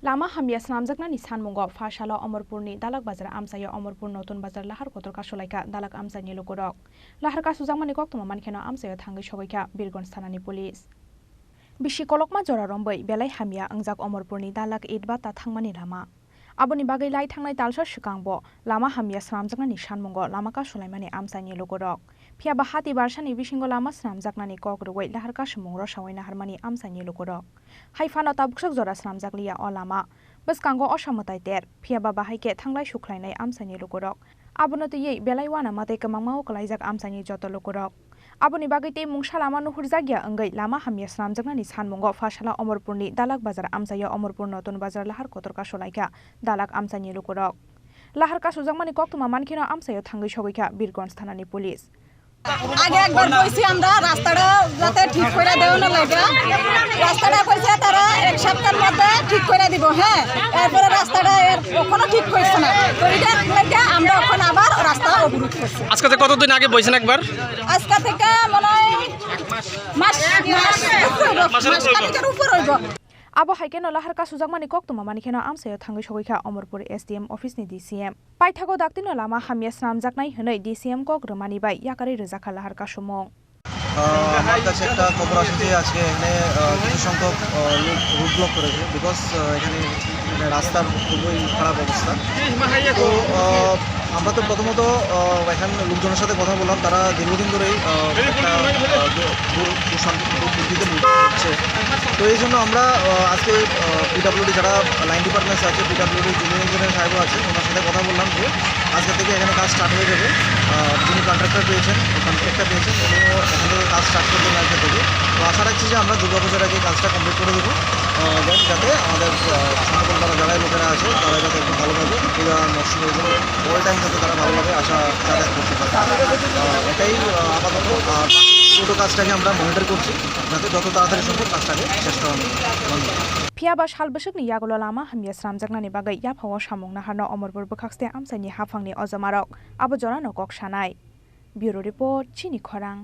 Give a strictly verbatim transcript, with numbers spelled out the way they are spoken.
Lama hamya swnamjaknani sanmungo pha salo Omorpurni Dalak Bazar amchaio Omorpur Notun Bazar lahar kotor kasulaikha Dalak amchaini lukurok. Lahar kasujakmani koktwma mankheno amchaio thangwi sogwikha Birgonj thanani police. Bisi kolokma jora romwi belai hamya wngjak Omorpurni Dalak Itbata thangmani lama. Aboni bagwi lai thangnai talsa swkangbo lama hamya swnamjaknani sanmungo lama kasulaimani amchaini lukurok. Phiyaba hati barsani bisingo lama swnamjaknani kok rwui lahar kasumung rosaui naharmani amchaini lukurok. Hai phano tabuksak jora swnamjakliya o lama. Bwskango osa mwtai ter, phiyaba bahai khe thanglai sukhlainai amchaini lukurok. Abono twiwi belai uanama tei kwmangma o kwlaijak amchaini joto lukurok. Aboni bagwi tei mungsa lama nuhurjakya wngwi lama hamya swnamjaknani sanmungo pha salo Omorpurni Dalak Bazar amchaio Omorpur Notun Bazar lahar kotor kasulaikha Dalak amchaini lukurok. Lahar kasujakmani koktwma mankheno amchaio thangwi sogwikha Birgonj thanani police. আগে একবার কইছি আমরা রাস্তাটা যাতে ঠিক করে দেওয়ানো লাগে। রাস্তাটা কইছে তারা এক সপ্তাহের মধ্যে ঠিক করে দিব, হ্যাঁ। এরপরে রাস্তাটা এর কখনো ঠিক করছে না। তো এটা, এটা আমরা এখন আবার রাস্তা অবরোধ করছি। আজকে থেকে কতদিন আগে বইছেন একবার? আজকে থেকে মনে হয় মাস, মাস, মাস খানিকের উপর হইব। Abo hai kheno lahar kasujakmani koktwma mankheno amchaio thangwi sogwikha Omorpur S D M office ni D C M. Paithago daktino lama hamya swnamjaknai hwnwi D C M kok rwmani bai yakarwi rwjakha lahar kasumung. আহ, আমার কাছে একটা খবর আসে যে আজকে এখানে, আহ, কিছু সংখ্যক, আহ, লোক রোড ব্লক করেছে, বিকজ, আহ, এখানে রাস্তার খুবই খারাপ অবস্থা। তো, আহ, আমরা তো প্রথমত, আহ, এখানে লোকজনের সাথে কথা বললাম, তারা দীর্ঘদিন ধরেই, আহ, একটা, আহ, দু-, দু-, দুর্নীতিতে ভুগছে। তো এই জন্য আমরা, আহ, আজকে, আহ, পিডাব্লিউডি যারা লাইন ডিপার্টমেন্টস আছে, পিডাব্লিউডি জুনিয়র ইঞ্জিনিয়ার সাহেবও আছে, ওনার সাথে কথা বললাম যে আজকে থেকে এখানে কাজ স্টার্ট হয়ে যাবে। আহ, যিনি কন্ট্রাক্টর পেয়েছেন, কন্ট্রাক্টর পেয়েছেন, উনিও এখান থেকে কাজ স্টার্ট করবেন আজকে থেকে। তো আশা রাখছি যে আমরা দুর্গাপূজার আগে কাজটা কমপ্লিট করে দেবো। আহ, দেন যাতে আমাদের, আহ, সংখ্যালঘু যারা, যারাই লোকেরা আছে, তারা যাতে একটু ভালোভাবে পূজা মরশুমে এবং অল টাইম যাতে তারা ভালোভাবে আসা যাতায়াত করতে পারে। আহ, এটাই, আহ, আপাতত। আর পুরো কাজটাকে আমরা মনিটর করছি, যাতে যত তাড়াতাড়ি সম্ভব কাজটাকে শেষ করানো যায়। ধন্যবাদ। Phiyaba sal bwswkni yagulo lama hamya swnamjaknani bagwi yaphao samung naharno Omorpur bwkhakste amchaini haphangni ojomarok. Abo jorano kok sanai. Bureau Report, Chini Khorang.